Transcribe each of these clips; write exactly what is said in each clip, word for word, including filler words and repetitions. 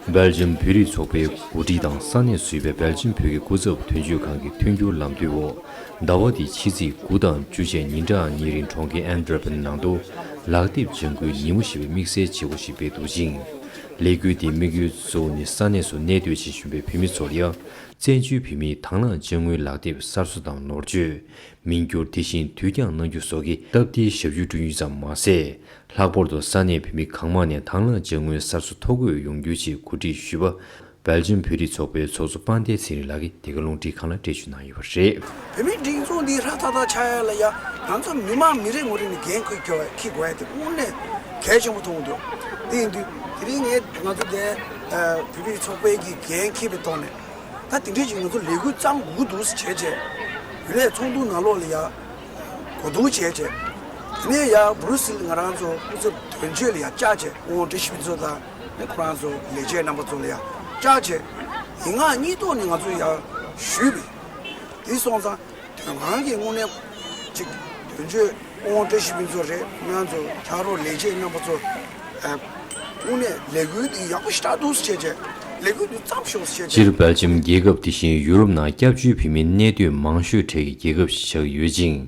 སྦེལ་ཇམ་བོད་རིགས་ཚོགས་པའི་འགོ་ཁྲིད་དང་ས་གནས་སུ་ཡོད་པའི་སྦེལ་ཇམ་བོད་ཀྱི་སྐུ་ཚབ་དོན་གཅོད་ཁང་གི་མཐུན་འགྱུར་ལམ་སྟོན་འོག་ཟླ་བ་འདིའི་ཕྱི་ཚེས་དགུ་དང་བཅུ་བཅས་ཉིན་གྲངས་གཉིས་རིང་གྲོང་ཁྱེར་ཨན་ཏི་ཝེར་པན་ནང་དུ་ལག་དེབ་ལྗང་གུའི་ཉིན་མོ་ཞེས་པའི་དམིགས་བསལ་བྱེད་སྒོ་ཞིག་སྤེལ་འདུག་ཅིང་། ལས་འགུལ་དེའི་དམིགས་ཡུལ་གཙོ་བོ་ནི་ས་གནས་སུ་གནས་སྡོད་བྱེད་བཞིན་པའི་བོད་མི་ཚོར་ཡང་། བཙན་བྱོལ་བོད་མིའི་དང་བླངས་ཅ་དངོས་ལག་དེབ་གསར་བཟོ་དང་ནོར་བཅོས། མིང་བསྒྱུར། དེ་བཞིན་དུས་འགྱངས་གནང་རྒྱུ་སོགས་ཀྱི་སྟབས་བདེའི་ཞབས་ཞུ་བསྐྲུན་རྒྱུ་ཙམ་མ་ཟད། ལྷག་པར་དུ་ས་གནས་བོད་མི་གང་མང་ནས་དང་བླངས་ཅ་དངོས་གསར་བཟོ་ཐོ་འགོད་ཡོང་རྒྱུའི་ཆེད་གོ་སྒྲིག་ཞུས་པ། སྦེལ་ཇམ་བོད་རིགས་ཚོགས་པའི་ཚོགས་གཙོ་དཔལ་ལྡན་ཚེ་རིང་ལགས་ཀྱིས་འདི་ག་རླུང་འཕྲིན་ཁང་ལ་འགྲེལ་བརྗོད་གནང་ཡོད་པ་རེད། བོད་མིའི་སྒྲིག་འཛུགས་འདི་ཧྲ་ཐག་ཐག་ཆགས་ཡ་ལ་ཡ། ང་ཚོ་མི་མང་མི་རེ་ངོ་རེ་ནས་འགན་འཁུར་དགོས་པ་འཁྱེར་དགོས་ཡ་དེ་དངོས་གནས་གལ་ཆེན་པོ་མཐོང་གི་འདུག་དེ་ཡིན་དུས་དེ་རིང་ངས་ང་ཚོ་འདི་བོད་མིའི་ཚོགས་པའི་གི་འགན་འཁྱེར་བའི་ཐོག་ནས། ད་དེ་འདྲའི་ཅིག་ང་ཚོ་ལས་འགུལ་བརྩམས་དགོས་འདུག་ཟེར་བྱས་བྱས། བོད་ལས་ཚོགས་འདུ་ནང་ལོགས་ལ་ཡ་གོ་བསྡུར་བྱས་བྱས། དེ་ནས་ཡ་བྷུ་རུ་སིལ་ང་རང་ཚོ་སྐུ་ཚབ་དོན་གཅོད་ལ་ཡ་བཅར་བྱས། ཨོ་བཀྲ་ཤིས་ཕུན་ཚོགས་དང་ཁོ་རང་ཚོ་ལས་བྱེད་རྣམ་པ་ཚོ་ལ་ཡ་བཅར་བྱས། ཡིག་ངག་གཉིས་ཐོག་ནས་ང་ཚོ་ཡ་ཞུས་པས། དེ་སོང་ཙང་དོན་ཁང་གི་དངོས་གནས་ཅིག་དོན་གཅོད་ཨོ་བཀྲ་ཤིས་ཕུན་ཚོགས་རེད། ང་ཚོ་ཕྱག་རོགས་ལས་བྱེད་རྣམ་པ་ཚོ། ཨ། དངོས་གནས་ལས་འགུལ་འདི་ཡག་པོ་ཞེ་དྲག་འདུག་ཟེར་བྱས་བྱས། ལས་འགུལ་འདི་བརྩམས་ཤོག་ཟེར་བྱས་བྱས། སྤྱིར་སྦེལ་ཇམ་རྒྱལ་ཁབ་དེ་བཞིན་ཡུ་རོབ་ནང་སྐྱབས་བཅོལ་བོད་མི་གནས་སྡོད་མང་ཤོས་གྲས་ཀྱི་རྒྱལ་ཁབ་ཞིག་ཆགས་ཡོད་ཅིང་།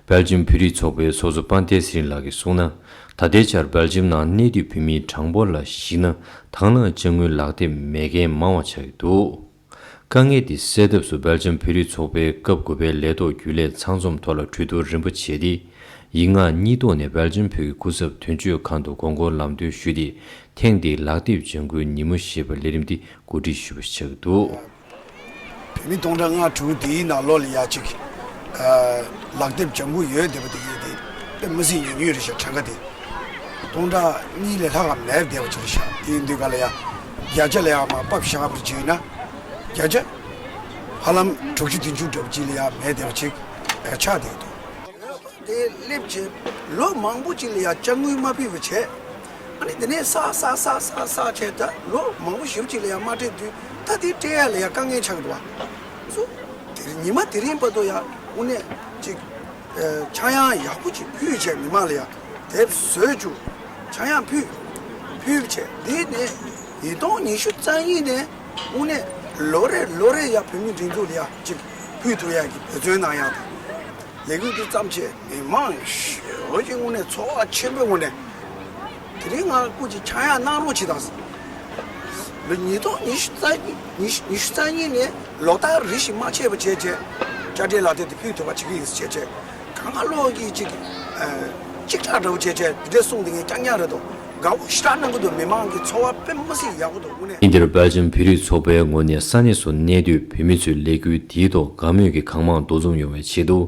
སྦེལ་ཇམ་བོད་རིགས་ཚོགས་པའི་ཚོགས་གཙོ་དཔལ་ལྡན་ཚེ་རིང་ལགས་ཀྱིས་གསུངས་ན། ད་ལྟའི་ཆར་སྦེལ་ཇམ་ནང་གནས་སྡོད་བོད་མིའི་གྲངས་འབོར་ལ་གཞིགས་ན། དང་བླངས་ཅ་དངོས་ལག་དེབ་མེད་མཁན་མང་བ་ཆགས་ཀྱི་འདུག་དཀའ་ངལ་དེ་སེལ་ཐབས་སུ་སྦེལ་ཇམ་བོད་རིགས་ཚོགས་པའི་སྐབས་དགུ་པའི་ལས་ཐོག་རྒྱུན་ལས་ཚང་འཛོམས་ཐོག་ལ་གྲོས་བསྡུར་རིམ་པ་བྱས་ཏེ། ཡིག་ངག་གཉིས་ཐོག་ནས་སྦེལ་ཇམ་བོད་ཀྱི་སྐུ་ཚབ་དོན་གཅོད་ཁང་དུ་དགོངས་སྐོར་ལམ་སྟོན་ཞུས་ཏེ། ཐེངས་འདིའི་ལག་དེབ་ལྗང་གུའི་ཉིན་མོ་ཞེས་པའི་ལས་རིམ་འདི་གོ་སྒྲིག་ཞུས་པ་ཞིག་ཆགས་འདུག་བོད་མི་སྟོང་ཕྲག་ལྔ་དྲུག་དེའི་ནང་ལོགས་ལ་ཡ་གཅིག་ཨ། ལག་དེབ་ལྗང་གུ་ཡོད་བསྡད་པ་དེ་གས་དེ་དཔེ་མི་སྲིད་ཉུང་ཉུང་རེད་ཤག་གྲངས་ཀ་དེ། སྟོང་ཕྲག་གཉིས་ལས་ལྷག་ག་མེད་བསྡད་པ་ཅིག་རེད་ཤག་དེ་ཡིན་དུས་ག་ལ་ཡ་བརྒྱ་ཆ་ལ་ཡ་མར་ཕབ་བཞག་པ་ཅིག་ཡིན་ན། བརྒྱ་ཆ་ཧ་ལམ་དྲུག་ཅུ་བདུན་ཅུ་འདྲ་པོ་ཅིག་ལ་ཡ་མེད་བསྡད་པ་ཅིག་ཆགས་བསྡད་འདུག་དེ་སླེབས་བྱས་ལོ་མང་པོ་ཅིག་ལ་ཡ་ཅ་དངོས་མ་ཕུལ་བ་བྱས། ཨ་ནི་དེ་ནས་བསགས་བསགས་བསགས་བསགས་བསགས་བྱས། ད་ལོ་མང་པོ་ཞེ་པོ་ཅིག་ལ་ཡ་མ་སྤྲད་དུས། ད་དེ་སྤྲད་ཡ་ལ་ཡ་དཀའ་ངལ་ཆགས་འདུག་བ། སོ། དེ་རིང་ཉི་མ་དེ་རིང་བར་དུ་ཡ་དངོས་གནས་ཅིག་ཨ། ཆག་ཡང་ཡག་པོ་ཅིག་ཕུལ་བྱས། མི་མང་ལ་ཡ་དེབ་བཟོས་བཅུག་ཆག་ཡང་ཕུལ། ཕུལ་བྱས་དེ་ནས་ཉིས་སྟོང་ཉི་ཤུ་རྩ་གཉིས་ནས་དངོས་གནས་ལོ་རེ་ལོ་རེ་ཡ་བོད་མིའི་སྒྲིག་འཛུགས་ལ་ཡ་ཅིག་ཕུལ་ཐུབ་ཡ་གི་འབད་བརྩོན་གནང་ཡ་དང་། ལས་འགུལ་འདི་བརྩམས་བྱས་མི་མང་ཞེ་པོ་ཅིག་དངོས་གནས་ཚོར་བ་ཆེན་པོའི་ངང་ནས། དེ་རིང་ང་སྐུ་མཁྱེན་ཆག་ཡང་གནང་རོགས་བྱེད་དང་། ལོ་ཉིས་སྟོང་ཉི་ཤུ་རྩ་གཉིས། ཉི་ཤུ་རྩ་གཉིས་ནས་ལོ་ལྟར་རེ་བཞིན་མ་ཆད་པ་བྱས་བྱས། དཔྱ་ཁྲལ་ལག་དེབ་དེ་ཕུལ་ཐུབ་པ་བྱེད་ཀྱི་ཡིན་ཟེར་བྱས་བྱས། གང་ག་ལོག་གིས་ཅིག་ཨ། གཅིག་ཁྲ་འདྲ་བོ་བྱས་བྱས་འདི་འདྲ་གསུངས་དེ་ངས་རྐྱང་རྐྱང་རེད་དོ། དགའ་བོ་ཞེ་དྲག་གནང་གི་འདུག་མི་མང་གི་ཚོར་བ་དཔེ་མི་སྲིད་ཡག་པོ་འདུག་དངོས་གནས། ཉིན་དེར་སྦེལ་ཇམ་བོད་རིགས་ཚོགས་པའི་ངོས་ནས་ས་གནས་སུ་གནས་སྡོད་བོད་མི་ཚོའི་ལས་འགུལ་འདིའི་ཐོག་དགའ་མོས་ཀྱི་གང་མང་འདུ་འཛོམས་ཡོང་བའི་ཆེད་དུ།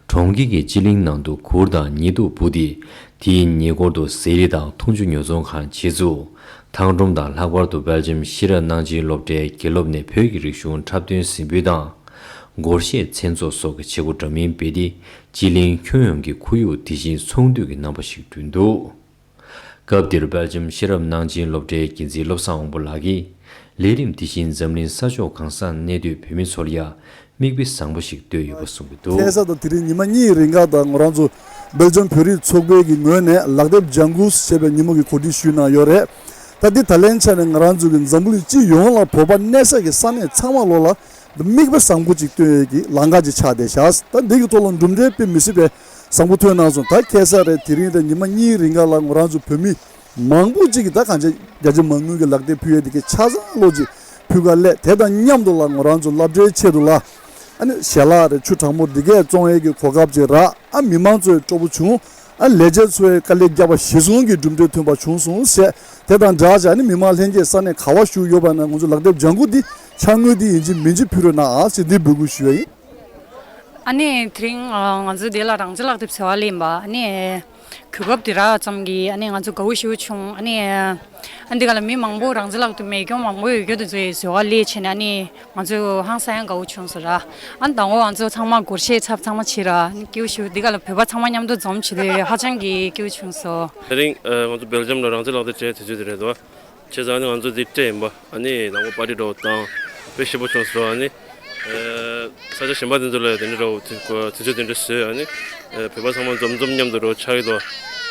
གྲོང་ཁྱེར་གྱི་སྤྱི་གླིང་ནང་དུ་གུར་དང་ཉལ་དུབ་སྦུག་སྟེ། དེའི་ཉེ་འཁོར་དུ་ཟས་རིགས་དང་འཐུང་ཆུ་ཉོ་ཚོང་ཁང་ཆེད་འཛུགས། ཐང་སྒྲོམ་དང་། ལྷག་པར་དུ་སྦེལ་ཇམ་ཤེས་རབ་གནང་སྦྱིན་སློབ་གྲྭའི་དགེ་སློབ་ནས་བོད་ཀྱི་རིག་གཞུང་འཁྲབ་སྟོན་གཟིགས་འབུལ་དང་། སྒོར་གཞས་མཚན་ཚོགས་སོགས་ཀྱི་བྱེད་སྒོ་འདྲ་མིན་སྤེལ་ཏེ། སྤྱི་གླིང་ཁྱོན་ཡོངས་ཀྱི་ཁོར་ཡུག་དེ་བཞིན་ཚོང་འདུས་ཀྱི་རྣམ་པ་ཞིག་བསྐྲུན་འདུག་སྐབས་དེར་སྦེལ་ཇམ་ཤེས་རབ་གནང་སྦྱིན་སློབ་གྲྭའི་འགན་འཛིན་བློ་བཟང་དབང་པོ་ལགས་ཀྱིས། ལས་རིམ་དེ་བཞིན་འཛམ་གླིང་ས་ཕྱོགས་གང་སར་གནས་སྡོད་བོད་མི་ཚོར་ཡང་མིག་དཔེ་བཟང་པོ་ཞིག་བཏོད་ཡོད་པ་གསུངས་ཀྱི་འདུག་ཁ་སང་དང་དེ་རིང་ཉི་མ་གཉིས་རིང་ག་དང་ང་རང་ཚོ་སྦེལ་ཇམ་བོད་རིགས་ཚོགས་པའི་གི་ངོས་ནས་ལག་དེབ་ལྗང་གུ་ཞེས་པའི་ཉིན་མོ་གི་གོ་སྒྲིག་ཞུས་གནང་ཡོད་རེད། ད་འདི་ད་ལན་ཆ་ནས་ང་རང་ཚོ་གི་འཛམ་བུ་གླིང་སྤྱི་ཡོངས་ལ་བོད་པ་གནས་ས་གི་ས་གནས་ཚང་མ་ལོག་ལ་མིག་དཔེ་བཟང་པོ་ཅིག་སྟོན་ཡས་ཀྱི་ལམ་ཁ་ཅིག་ཆགས་བསྡད་ཤག་ད་འདི་གི་ཐོག་ལ་གྲུབ་འབྲས་དཔེ་མི་སྲིད་པའི་བཟང་པོ་ཐོན་གནང་སོང་། ད་ཁ་སང་རེད། དེ་རིང་རེད། ཉི་མ་གཉིས་རིང་ག་ལ་ང་རང་ཚོ་བོད་མི་མང་པོ་ཅིག་གིས་ད་གང་ཅི་བརྒྱ་ཆ་མང་ཉུང་གི་ལག་དེབ་ཕུལ་ཡས་དེ་གའི་ཆ་ཚང་ལོག་ཅིག་ཕུལ་ག་སླེབས། དེ་དང་མཉམ་དུ་ལ་ང་རང་ཚོ་སློབ་གྲྭའི་ཆེད་དུ་ལ་ཨ་ནི་ཞལ་ལག་རེད། ཆུ་གྲང་མོ་འདི་གས་བཙོང་ཡས་ཀྱི་གོ་སྐབས་ཅིག་རག་ཨ་མི་མང་ཚོའི་སྤྲོ་པོ་བྱུང་། ཨ་ལས་བྱེད་ཚོའི་དཀའ་ལས་བརྒྱབ་པ་གཞི་བཟུང་གི་གྲུབ་འབྲས་ཐོན་པ་བྱུང་སོང་ཞེས། དེ་དང་སྦྲགས་བྱས་ཨ་ནི་མི་མང་ལྷན་རྒྱས་ས་གནས་ག་བ་བཞུགས་ཡོད་པ་ན་ང་ཚོ་ལག་དེབ་ལྗང་གུ་འདི་ཕྱག་དངུལ་འདི་ཡིན་གཅིག་མིན་གཅིག་ཕུལ་རོགས་གནང་ཨ་ཞེས་འདི་འབོད་སྐུལ་ཞུ་ཡ་ཡིན། ཨ་ནི་དེ་རིང་ང་ཚོ་འདི་ལ་རང་བཙན་ལག་དེབ་ཟེར་བ་ལེན་པ་ཨ་ནི་གོ་སྐབས་འདི་རག་ཙམ་གྱིས་ཨ་ནི་ང་ཚོ་དགའ་བོ་ཞེ་པོ་བྱུང་། ཨ་ནི་ཨ་འདི་ག་ལ་མི་མང་པོ་རང་བཙན་ལག་དེབ་མེད་མཁན་མང་པོ་ཡོད་རྒྱུ་དེ་ཚོའི་ཟེར་བ་ལེན་བྱས་ནས་ཨ་ནི་ང་ཚོ་ཧང་སང་ཡང་དགའ་བོ་བྱུང་ཟེར་ར། ཨ་ནི་དང་པོ་ང་ཚོ་ཚང་མ་སྒོར་གཞས་ཚབ་ཚང་མ་བྱས་ར། ཨ་ནི་སྐྱིད་པོ་ཞེ་པོ་འདི་ག་ལ་བོད་པ་ཚང་མ་མཉམ་དུ་འཛོམས་བྱས་ཏེ་ཧ་ཅང་གི་སྐྱིད་པོ་བྱུང་སོང་། དེ་རིང་ཨ་ང་ཚོ་སྦེལ་ཇམ་ལ་རང་བཙན་ལག་དེབ་སྤྲད་དུས་ཚོད་དེ་རེད་དོ། བྱས་ཙང་ཨ་ནི་ང་ཚོ་འདི་སྤྲད་ཡིན་པ། ཨ་ནི་ནང་པ་པར་ཊི་འདྲ་བོ་དང་དཔེ་ཞིབ་པོ་བྱུང་སོང་། ཨ་ནི་ཨ་ས་ཆ་གཞན་པ་དེ་ཚོ་ལ་དེ་འདྲ་འདྲ་བོ་དུས་ཚོད་དེ་འདྲ་བཟོས། ཨ་ནི་ཨ་བོད་པ་ཚང་མ་འཛོམས་འཛོམས་མཉམ་དུ་འདྲ་བོ་ཆགས་ཀྱི་འདུག་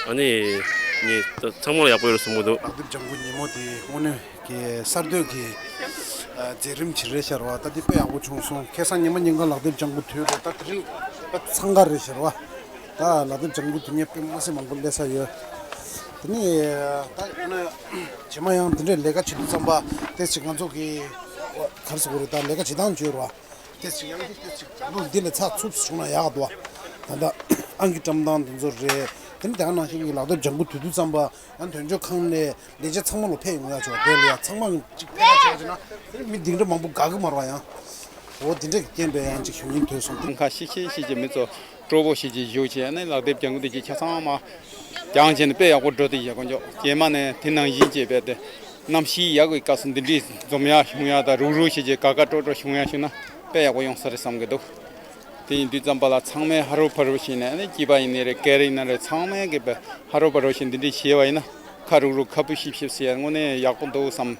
ཨ་ནི་ ངས་ཚང་མ་ལ་ཡག་པོ་ཡོད་རེད་བསམ་གྱི་འདུག། ལག་དེབ་ལྗང་གུ་ཉིན་མོ་དེ་དངོས་གནས་ཀྱི་གསར་གཏོད་ཀྱི་ཨ་མཛད་རིམ་ཅིག་རེད་ཤག་ར་བ། ད་དེ་དཔེ་ཡག་པོ་བྱུང་སོང་། ཁ་སང་ཉི་མ་ཉིན་གང་ལག་དེབ་ལྗང་གུ་དུས་རེད། ད་དེ་རིང་ད་འཚང་ཁ་རེད་ཤག་ར་བ། ད་ལག་དེབ་ལྗང་གུ་དུས་ངས་དཔེ་མ་སྲིད་མང་པོ་སླེབས་ས་ཡོད། དེ་ནས་ད་ཡང་ན་རྗེས་མ་ཡང་འདི་འདྲའི་ལས་ཀ་བྱེད་དུས་ཙམ་པ་དེ་ཅིག་ང་ཚོ་གི་ག་རེ་ཟེར་དགོས་རེད། ད་ལས་ཀ་བྱེད་སྟངས་བརྗོད་ར་བ། དེ་ཅིག་ཡང་དེ་དེ་ཅིག་ལོ་འདི་ལས་ཚགས་ཚུད་བྱུང་ན་ཡག་འདུག་བ། ད་ལྟ་ཨང་ཀི་བཀྲམ་སྟངས་དེ་ཚོ་རེད། དེ་ནས་དེ་ག་ནང་བཞིན་གྱི་ལག་དེབ་ལྗང་གུ་དུས་དུས་ཙམ་པ་ཡང་དོན་གཅོད་ཁང་ནས་ལས་བྱེད་ཚང་མ་ལ་ཕེབས་ཡོང་ཡ་ཆོག་དེ་ལ་ཡ་ཚང་མ་ཅིག་ཕེབས་ཡ་ཆོག་ཅེ་ན་དེ་ནས་མི་འདི་འདྲ་མང་པོ་དགའ་གི་མ་རེད་བ། ཡང་འོ་དེ་འདྲ་གི་རྐྱེན་པས་ཡང་ཅིག་ཞུ་སྙིང་འདོད་སོང་། ཁ་ཤིག་ཤིག་ཤིག་ཅེས་མི་ཚོ་སྤྲོ་པོ་ཞིག་ཅིག་བཞུགས་བྱས་ནས་ལག་དེབ་ལྗང་གུ་དེ་ཅིག་ཆ་ཚང་མ་རྒྱང་བྱས་ནས་དཔེ་ཡག་པོ་འགྲོ་དེ་ཡག་པོ་འཇོག་རྗེས་མ་ནས་དེ་ནང་བཞིན་བྱས་པས་དེ། གནམ་གཤིས་ཡག་པའི་སྐབས་སུ་འདི་འདྲའི་འཛོམས་ཡག་བྱུང་ཡག་དང་རུག་རུག་བྱས་བྱས་དགའ་དགའ་སྤྲོ་སྤྲོ་བྱུང་ཡག་བྱུང་ན་དཔེ་ཡག་པོ་ཡོང་ས་རེད་བསམ་གྱི་འདུག་དེ་ཡིན་དུས་ཙམ་པ་ལ་ཚང་མས་ཧ་རུ་ཕ་རུ་བྱས་ནས་ཨ་ནི་སྐྱིད་པ་ཡིན་ནི་རེད། སྐད་རིགས་ན་རེད། ཚང་མས་གི་ཧ་རུ་ཕ་རུ་བྱས་འདི་འདྲའི་བྱས་པ་ཡིན་ན་ཁ་རུག་རུག་ཁ་སྤུ་ཤིབ་ཤིབ་ཟེར་ཡག་དངོས་གནས་ཡག་པོ་འདུག་བསམ།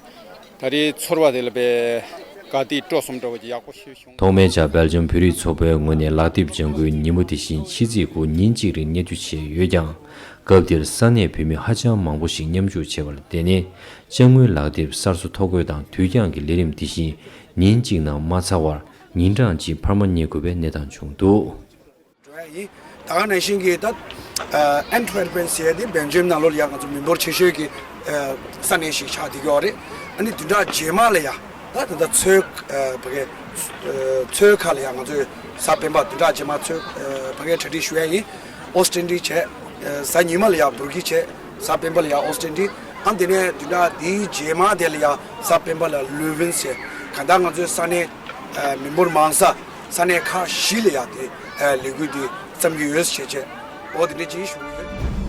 ད་རེས་ཚོར་བ་དེ་ལ་དཔེ་དགའ་སྟེ་སྤྲོ་གསུམ་འདྲ་བོ་ཅིག་ཡག་པོ་ཞིག་བྱུང་། ཐོག་མའི་ཆར་སྦེལ་ཇམ་བོད་རིགས་ཚོགས་པའི་ངོས་ནས་ལག་དེབ་ལྗང་གུའི་ཉིན་མོ་དེ་བཞིན་ཕྱི་ཚེས་དགུ་ཉིན་གཅིག་རིང་གནས་རྒྱུ་བྱས་ཡོད་ཀྱང་། སྐབས་དེར་ས་གནས་བོད་མི་ཧ་ཅང་མང་པོ་ཞིག་མཉམ་ཞུགས་བྱས་པར་བརྟེན་ནས། ཅ་དངོས་ལག་དེབ་གསར་བཟོ་ཐོ་འགོད་དང་དུས་འགྱངས་ཀྱི་ལས་རིམ་དེ་བཞིན་ཉིན་གཅིག་ནང་མ་ཚར་བར་ཉིན་གྲངས་གཅིག་འཕར་མ་རྙེད་དགོས་པའི་གནས་སྟངས་བྱུང་འདུག། འགྲོ་ཡ་ཡིན། ད་ག་ནང་བཞིན་གྱི་ད་ཨན་ཊི་ཝེར་པན་ཟེར་ཡ་དེ་སྦེལ་ཇམ་ནང་ལོགས་ལ་ཡ་ང་ཚོ་མི་འབོར་ཆེ་ཤོས་ཀྱི་ས་གནས་ཤིག་ཆགས་བསྡད་ཀྱི་ཡོད་རེད། ཨ་ནི་བདུན་ཕྲག་རྗེས་མ་ལ་ཡ་ད་ད་ལྟ་མཚོའི་ཕ་གི་མཚོའི་ཁ་ལ་ཡ་ང་ཚོའི་གཟའ་སྤེན་པ་བདུན་ཕྲག་རྗེས་མ་མཚོའི་ཕ་གིར་གྲ་སྒྲིག་ཞུ་ཡ་ཡིན། ཨོ་སི་ཊན་ཌི་བྱས། གཟའ་ཉི་མ་ལ་ཡ་སྦུར་གི་བྱས། གཟའ་སྤེན་པ་ལ་ཡ་ཨོ་སི་ཊན་ཌི། ཨ་དེ་ནས་བདུན་ཕྲག་དེའི་རྗེས་མ་དེ་ལ་ཡ་གཟའ་སྤེན་པ་ལ་ལུ་ཝིན་ཟེར། གང་ལྟར་ང་ཚོའི་ས་གནས་མི་འབོར་མང་ས་ས་གནས་ཁག་བཞི་ལ་ཡ་དེ་ལས་འགུལ་དེ་བརྩམས་ཀྱི་ཡོད་ཟེར་བྱས། འོ་དེ་འདྲ་ཅིག་ཞུ་གི་ཡོད།